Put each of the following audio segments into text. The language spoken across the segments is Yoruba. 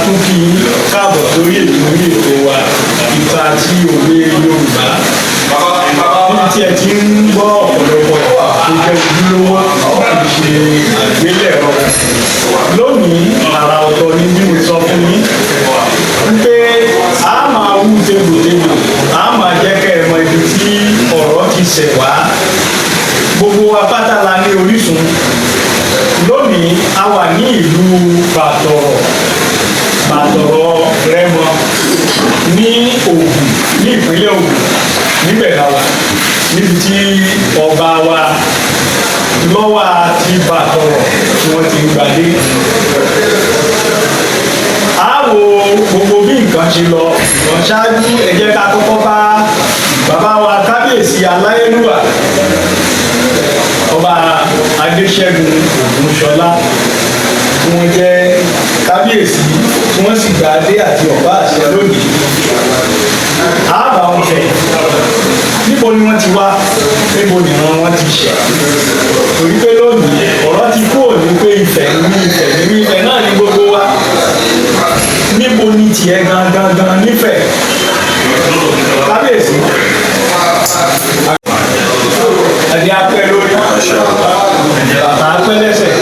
Tún kí yín káàbọ̀ sórí ètò orí ètò wa, Ìtàn àti Òwe Yorùbá, níbi tí ẹ ti ń gbọ́ ọ̀pọ̀lọpọ̀ tó jẹ́ ojúlówó, kì í ṣe àgbélẹ̀rọ. Lónìí, àrà ọ̀tọ̀ ni. Bí mo sọ fún yín wípé a máa wú tegbòtegbò, a máa jẹ́ kẹ́ ẹ mọ ibi tí ọ̀rọ̀ ti ṣẹ̀ wá. Gbogbo wa pátá la ní orísun. Lónìí, a wà ní ìlú Bàtọ̀rọ̀, Bàtọ̀rọ̀ Rẹ́mọ ní Ògùn, ní ìpínlẹ̀ Ògùn. Níbẹ̀ la wà, níbi tí ọba wa lọ́wọ́ ti Bàtọ̀rọ̀ tí wọ́n ti ń gbadé. A wo gbogbo bí nǹkan ṣe lọ. Ṣùgbọ́n ṣáájú, ẹ jẹ́ ká kọ́kọ́ bá bàbá wa, kábíyèsí aláyélúwà, Ọba Adéṣẹ́gun Ògúnṣọlá, tí wọ́n jẹ́ kábíyèsí, tí wọ́n sì gba adé àti ọ̀pá àṣẹ lónìí. A bá wọn fẹ̀ níbo ni wọ́n ti wá, níbo nìran wọn ti ṣẹ̀, torí pé lónìí ọ̀rọ̀ ti kúrò ní pé Ifẹ̀ ní Ifẹ̀ ní Ifẹ̀ náà ní gbogbo wa. Níbo ni tiẹ̀ gangan gan nífẹ̀ẹ́? Kábíyèsí, adé apẹ́ lórí, bàtà apẹ́ lẹ́sẹ̀,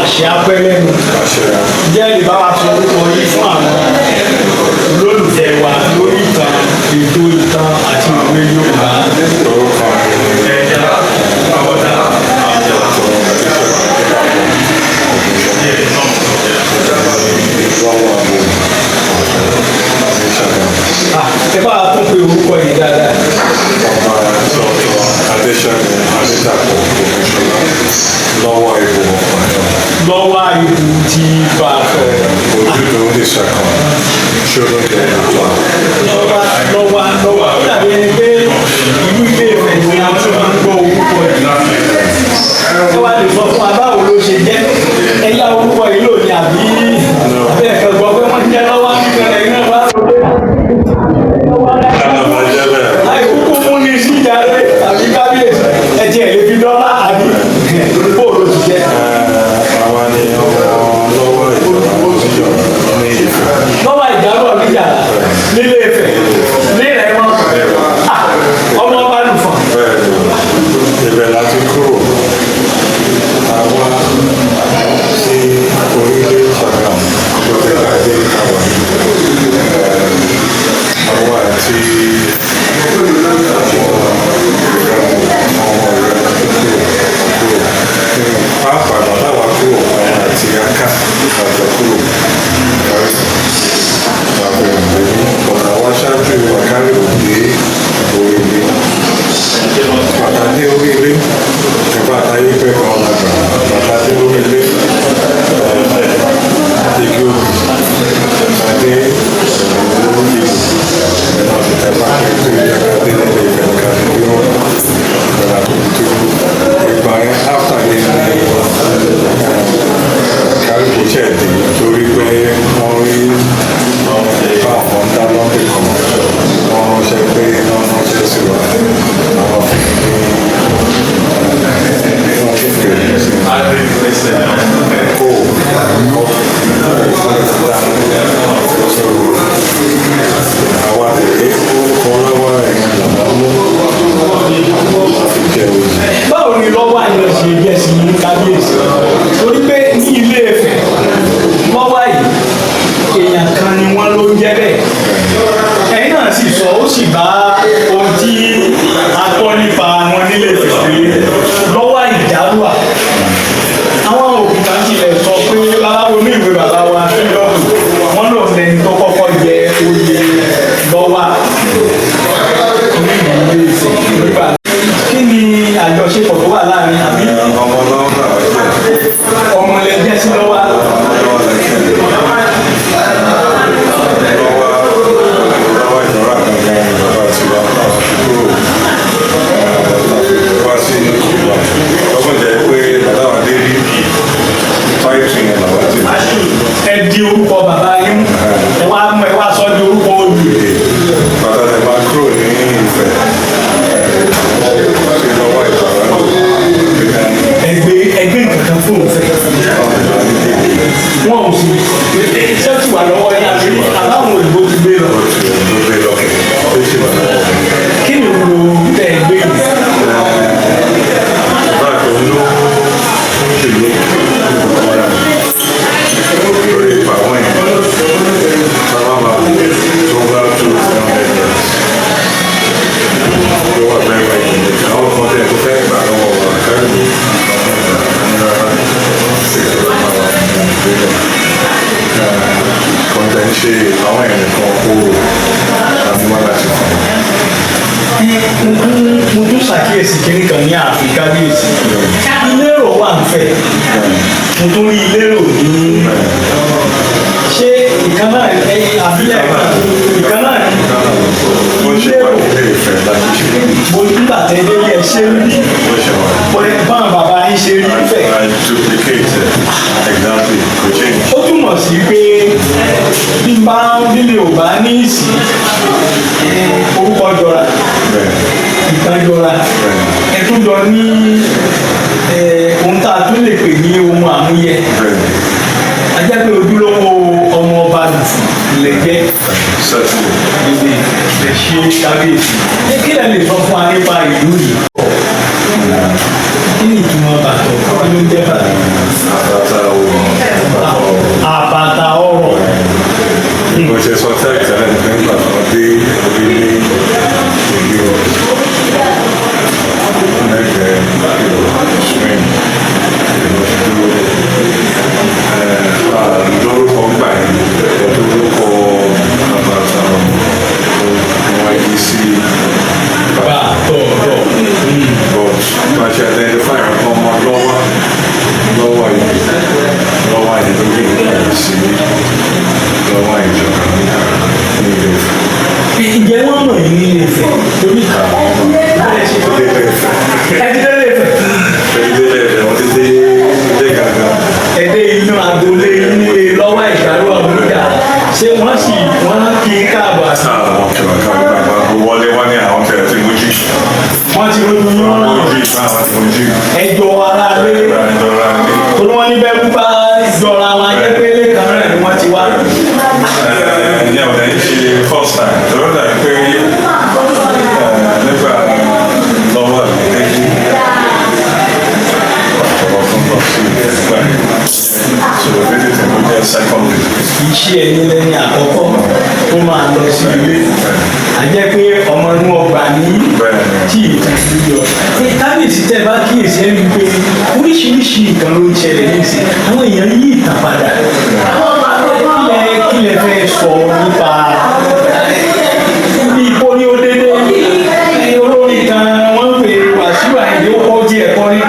àṣẹ apẹ́ lẹ́nu. Jẹ́ lè bá wa sọ orúkọ yìí fún àwọn olólùfẹ́ wa lórí ìtàn ètò Ìtàn àti Òwe Yorùbá. Orúkọ mi ni Lọ́wọ́ Àbò ní Ṣàgámù. Ah, ẹ bá wa tún pe orúkọ yìí dáadáa. Ọba Dr. Adéṣẹ́gun Adédàpọ̀ Ògúnṣọlá, Lọ́wọ́ Ìbò Ọ̀pàdé. Lọ́wọ́ Ìbò ti Bàtọ̀. Ojúdó ìṣàkàn ṣòro jẹ́ ìtọ́. Lọ́wọ́, lọ́wọ́, lọ́wọ́. Ó dàbí ẹni pé ìlú Ilé Ifẹ̀ ni a tún máa ń gbọ́ orúkọ yìí. Ẹ wá lè sọ fún wa báwo ló ṣe jẹ́? Ẹ yá orúkọ yìí lò ní, àbí ẹ̀kan gbọ́ pé wọ́n jẹ́ lọ́wọ́ nígbà yìí náà wá sọ pé láì kúkú mú ní síjàre tàbí kábíyèsí, ẹ tiẹ̀ lè fi dọ́là, àbí bóòlù ti jẹ́? Àwa ni ọmọ Lọ́wọ́ Ìjọba Oníjọ ní Ifẹ̀. Lọ́wọ́ Ìjàrọ̀ níjà nílé Ifẹ̀ ní Rẹ́mọ, ọmọ ọba lùfọ̀n. Bẹ́ẹ̀ ni, ibẹ̀ láti kúrò. Àwa sí orílẹ̀ Ṣàgámù lórí adé àwa. Àwa àti àwọn ọ̀rẹ́ tó kúrò. Pàápàá bàbá wa kúrò, àwọn àti aká àjọ kúrò. Bàbá òǹdè ọ̀nà wa ṣáájú àkárìbò dé orílẹ̀. Bàtà dé orílẹ̀, ìgbà táyé pẹ́ kan lágbà. Bàtà dé orílẹ̀, igi obì, adé ìlú ìlú ẹ̀nà ẹ̀bá tó yẹ ká dé nílé Ifẹ̀ ká ní ó ẹ̀nà tó ìgbà yẹn. After yẹn ni kárìbù ṣẹ̀ dé, torí pé wọ́n rí bá àwọn dá lọ́pẹ̀ kan, wọ́n ránṣẹ́ pé wọ́n ránṣẹ́ sí wa, àwọn fún mi ní wọ́n tún fèrè sí kó so àwa tẹ̀lé orúkọ lọ́wọ́ ẹ̀yìn làwọn mú fi jẹ oyè. Báwo ni lọ́wọ́ àyàn ṣe jẹ́ sí kábíyèsí? Torí pé ní Ilé Ifẹ̀, lọ́wọ́ yìí, èèyàn kan ni wọ́n ló ń jẹ́ bẹ́ẹ̀. Ẹ̀yin náà sì sọ, ó sì bá ohun tí a kọ́ nípa wọn nílé Ifẹ̀ pé Lọ́wọ́ Ìjàrúwà. Àwọn òkúta tilẹ̀ sọ pé báwo ní ìwé bàbá wa fílọ́ọ̀mù wọn lòun lẹni tó kọ́kọ́ jẹ oyè lọ́wọ́ ní ìlú Ilé Ifẹ̀ nígbà. Kí ni àjọṣepọ̀ tó wà láàrin, àbí? Ọmọ lọ́wọ́ náà jẹ́. Ọmọ lẹ jẹ́ sí lọ́wọ́? Ọmọ lọ́wọ́ lẹ́kẹ̀ lọ́wọ́, lọ́wọ́ ìjọba gangan ni bàbá tiwa kúrò wá sí ìlú wa. Lọ́kàn jẹ́ pé bàbá wa dé rí táìtù yẹn làwọn ti Ẹ di orúkọ bàbá yín mú, ẹ wá mú, ẹ wá sọ di orúkọ oyè. Bàtà tẹ máa kúrò ní Ifẹ̀ sí lọ́wọ́ ìjọba. Kábíyèsí. Ilérò wà ń fẹ̀, mo tún rí Ilérò ní, ṣé ìkan náà ẹ àbílẹ̀ ìkan náà ní? Bó ṣe wà nílé Ifẹ̀ láti ṣe. Mo nígbà tẹ́ délé ẹ ṣe rí. Bó ṣe wà. Pé báwọn bàbá yín ṣe rí fẹ̀. I duplicate it exactly, kò change. Ó túmọ̀ sí pé bí n bá bí mi ò bá ní ìsìn, orúkọ jọra, ìtàn jọra, ẹ tún jọ ní ohun tá a tún lè pè ní ohun àmúyẹ. A jẹ́ pé ojúlówó ọmọ ọba lè jẹ́. Certainly. Ilé ẹ ṣe, kábíyèsí. Ẹ kí lẹ lè sọ fún wa nípa ìlú yìí? Kí ni ìtumọ̀ bàtọ̀? Kí ló ń jẹ́ bàtọ̀? Àbàtà ohun. Àbàtà ọrọ̀. Bó ṣe sọ tẹ́lẹ̀ tẹ́lẹ̀ ní pé nígbà tó dé orílẹ̀ ìlú lẹ́gbẹ̀ẹ́ ìlú Spain, ìlú dúró lórúkọ gbà yẹn, lórúkọ àbàtà wọn yìí sí. Bàtọ̀ ọrọ̀. But bá ṣe identify ọmọ lọ́wọ́ lọ́wọ́ yìí, lọ́wọ́ yìí ló gbé sí lọ́wọ́ ìjọba ní ilé Ifẹ̀. Ǹjẹ́ wọ́n mọ̀ yín ní Ilé Ifẹ̀? Torí bẹ́ẹ̀ ṣe Ilé Ifẹ̀. Ẹ ti délé Ifẹ̀. Ilé Ifẹ̀, wọ́n ti dé ilé gàgà. Ẹ dé inú agboolé nílé lọ́wọ́ ìgbàlú ọ̀gbìnjà, ṣé wọ́n sì wọ́n kí í káàbọ̀ àti Àwọn kẹwàá kan bàbá wọlé wọ́n ní àwọn kẹwàá tí mo jí. Wọ́n ti rojú yín, wọ́n Mo náà jí, àwọn tí mo jí. Ẹjọ́ ara lé. Ìjọra ní. Torí wọ́n ní bẹ́ẹ̀ bá jọra wọn ajẹ́ pé lẹ́ẹ̀kan náà ni wọ́n ti wá. Ìyẹn ò dẹ̀ ń ṣe first time. Tọ́lá dà pé nígbà lọ́wọ́ ìdílé ọ̀pọ̀ tó ń lọ sí ìgbà yẹn. So visit ló jẹ́ second visit. Kì í ṣe ẹni lẹ́ni àkọ́kọ́ tó máa lọ sí ilé, àjẹ́ pé ọmọ inú ọgbà ní tí ìtàn ìlú yọ. Ní kábíyèsí, tẹ́ bá kíyèsí, ẹ rí i pé oríṣiríṣi nǹkan ló ń ṣẹlẹ̀ nísìn, àwọn èèyàn yí ìtàn padà. Kí lẹ fẹ́ sọ nípa bí ipò ní ó dédé olórin kan wọ́n ń pè Wàsíù Àyìndé, ó kọ́ díẹ̀ kọ́ ní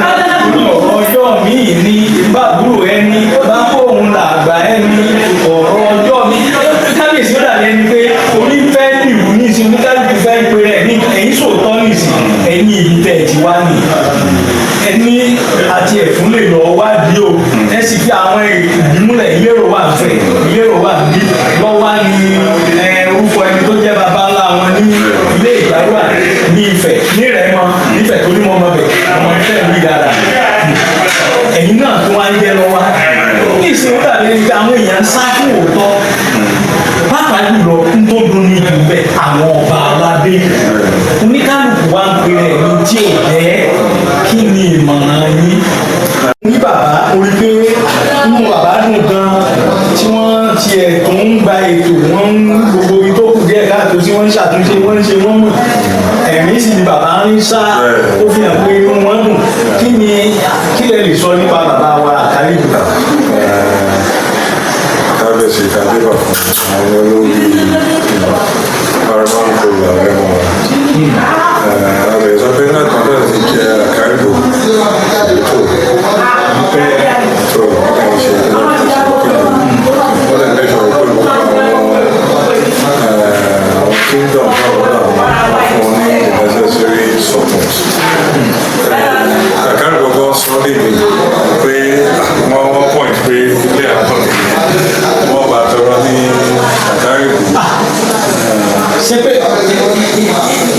ọ̀rọ̀ ọjọ́ míì ní bàbúrò ẹni bá fóun làgbà ẹni ọ̀rọ̀ ọjọ́ mi. Kábíyèsí, ó dàbí ẹni pé orí fẹ́ dìrú ní ìsìn, oníkálukú fẹ́ pe rẹ̀ ní ẹ̀yìn sòótọ́ ní ìsìn ẹ̀yìn ibi tẹ̀ ti wá ní ẹni àti ẹ̀fún lè lọ wádìí o. Ẹ sì fi àwọn ìdímúlẹ̀, ìlérò wà fẹ̀, ìlérò wà bí lọ́wọ́ ní orúkọ ẹni tó jẹ́ baba ńlá wọn ní ilé ìgbàlúwà ní Ifẹ̀ ní Rẹ́mọ nífẹ̀ tó ní mọ́ ọmọ bẹ̀, ọmọ Ifẹ̀ rí dáadáa. Ẹ̀yin náà tó wá ń jẹ́ lọ́wọ́ ní ìsìn, ó dàbí ẹni pé àwọn èèyàn ń sá fún òótọ́, pàápàá jùlọ ń tó dùn ní jù bẹ́ẹ̀, àwọn ọba aládé, oníkálukú wa ń pe rẹ̀ ní tí ò jẹ́. Kí ni ìmọ̀ràn yín? Ní bàbá orí pé inú bàbá dùn gan tí wọ́n tiẹ̀ tó ń gba ètò wọ́n ń gbogbo ibi tó kù díẹ̀ káàtó tí wọ́n ń ṣàtúnṣe, wọ́n ń ṣe, wọ́n mọ̀ ẹ̀rín sì ni bàbá ń sá, ó fi hàn pé inú wọn dùn. Kí ni kí lẹ lè sọ nípa bàbá wa Àkàlẹ́jù? Kábíyèsí kádébà fún àwọn olórí paramount ruler Rẹ́mọ. A lè sọ pé náà kan náà ti jẹ́ Àkàrìbò tó tó ẹ̀ ṣe wọ́n lè mẹ́sàn pé gbogbo àwọn kingdom náà wọ́n náà fún wọn ní the necessary support. Àkàrìbò gan sọ lébi pé wọ́n point pé ilé àwọn wọ́n bá tọrọ ní Àkàrìbò. Ṣé pé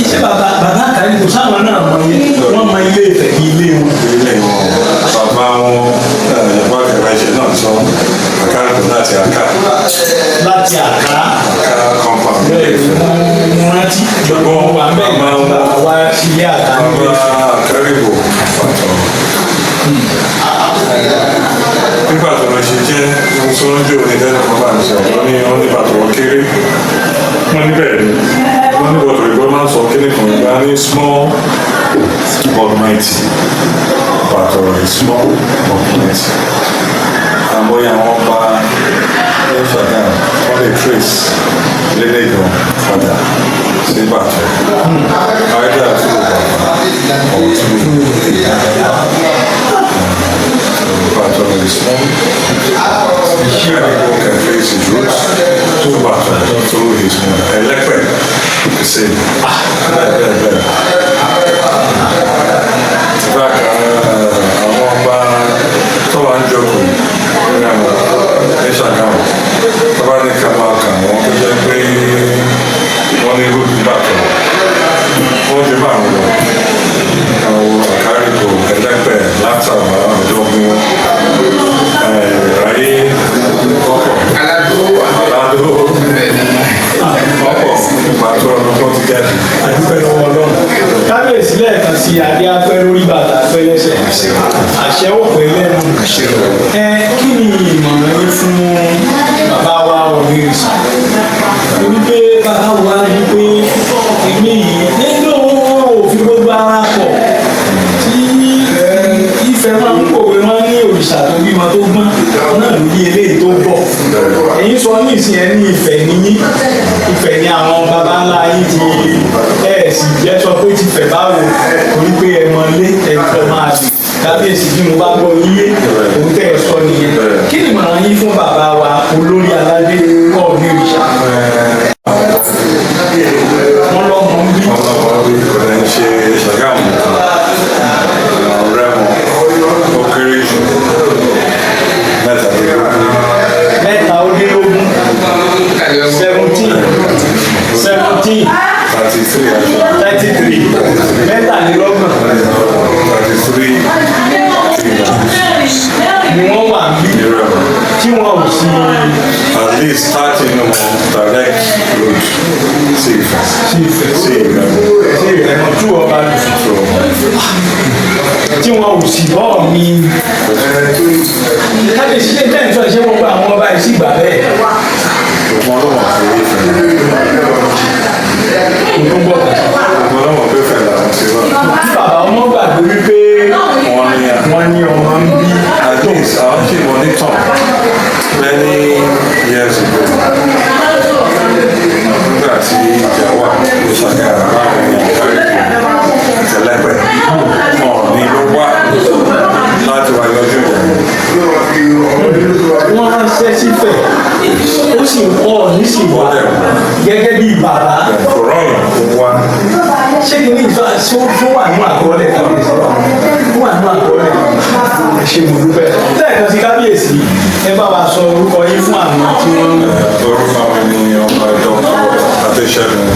iṣẹ́ bàbá Àkàlẹ́jù sáwọn náà mọ ilé, wọ́n mọ Ilé Ifẹ̀ ní ilé wọn? Ilé wọn, bàbá wọn ìyàwó àkàrà náà sọ Àkàrìbò láti Àká. Láti Àká. Àká compound. Bẹ́ẹ̀ ni, mo rántí gbogbo wà bẹ́ẹ̀ Bàbá wọn bàbá wa sí ilé Àká nílé. Bàbá Àkàrìbò pàtó nígbà tó lọ ṣe jẹ́ ohun tó ń jò ní tẹ́lẹ̀ kan bá ń sọ, wọ́n ní wọ́n ní bàtọ̀ wọn kéré, wọ́n ní bẹ́ẹ̀ ni, wọ́n ní bọ̀tọ̀ ìgbọ́n máa ń sọ kíní kan ìgbà ní small but mighty. Bàtọ̀ is small but mighty. Àmọ́ àwọn ọba ní Ṣàgámù, wọ́n lè trace lélẹ́gàn padà sí bàtọ̀ either through bàbá or through his own. Everyone can trace his roots to Ìbàdàn through his mother. Ẹlẹ́pẹ̀ the same. Bẹ́ẹ̀ bẹ́ẹ̀ bẹ́ẹ̀. In fact, àwọn ọba tó wà ń jókòó ní àwọn ní Ṣàgámù, tó bá ní ká máa kà wọ́n tó jẹ́ pé wọ́n ní root Ìbàdàn, wọ́n ju márùn lọ. Àwọn Àkárìgbò, Ẹlẹ́pẹ̀, Látàbà, Ọ̀dọ́gun, Ráyé, ọ̀pọ̀, Aládó, ọ̀pọ̀, pàtó ọdún tó ti jáde. Àdúpẹ́ lọ́wọ́ Ọlọ́run. Kábíyèsí, lẹ́ẹ̀kan sí, adé apẹ́ lórí, bàtà apẹ́ lẹ́sẹ̀, àṣẹ òpè lẹ́nu. Ẹ kí ni ìmọ̀ràn yín fún bàbá wa Ọ̀ọ̀nirìṣà? Torí pé bàbá wa ní pé èmi yìí nínú òfin gbogbo ara pọ̀ tí Ifẹ̀ máa ń pòwe, wọn ní òrìṣà tó bímọ tó gbọ́n náà ló yí eléyìí tó bọ̀. Èyí sọ ní ìsìn ẹ ní Ifẹ̀ níyí, Ifẹ̀ ní àwọn baba ńlá yín ti ẹ̀ sì jẹ́ sọ pé tìfẹ̀ báwo, torí pé ẹ mọ ilé ẹ jọ máa lè. Kábíyèsí, bí mo bá gbọ́ yíyé òun tẹ́ ẹ sọ nìyẹn, kí ni ìmọ̀ràn yín fún bàbá wa olórí aládé Ọ̀ọ̀nirìṣà? Wọn lọ́mọ ń bí. Ọlọ́mọ bí kò ní ṣe Ṣàgámù nìkan, àwọn Rẹ́mọ, ó kéré jù 23. 23, 17, 17. 33 actually. 33, 33. 33. Ni wọ́n wà ń bí Ní Rẹ́mọ. tí wọn ò sì At least 30 no more direct route sí Ifẹ̀. Sí Ifẹ̀. Sí Ìrẹ́mọ. Sí Ìrẹ́mọ tú ọba lù So, tí wọn ò sì bọ́ mi. Kábíyèsí, ṣe tẹ́ ẹ̀ ń sọ ìṣe gbogbo àwọn ọba yìí sì gbà bẹ́ẹ̀? Gbogbo wọn ló mọ̀ pé Ifẹ̀ Kò tó gbọ́ kan. Gbogbo wọn ló mọ̀ pé Ifẹ̀ làwọn ti wá. Kí bàbá ọmọ gbàgbé wípé Wọ́n ní à. wọ́n ní ọmọ ń bí. At least àwọn tí mo ní tàn many years ago, nígbà tí ìjà wà ní Ṣàgámù láàrin Àkárìgbò àtẹlẹ́pẹ̀, Ọọ̀ni ló wá láti wá yọjú ìjà. Wọ́n ránṣẹ́ sífẹ̀, ó sì Ọọ̀ni sì wá gẹ́gẹ́ bí bàbá. Kò rọrùn kó wá. Ṣé kí ní ìfà tó wà ní àkọọ́lẹ̀, kábíyèsí? Tó wà ní àkọọ́lẹ̀. Ṣe mo dúpẹ́ lẹ́ẹ̀kan sí. Kábíyèsí, ẹ bá wa sọ orúkọ yín fún àwọn tí wọ́n ń Orúkọ mi ni Ọba Dr. Adéṣẹ́gun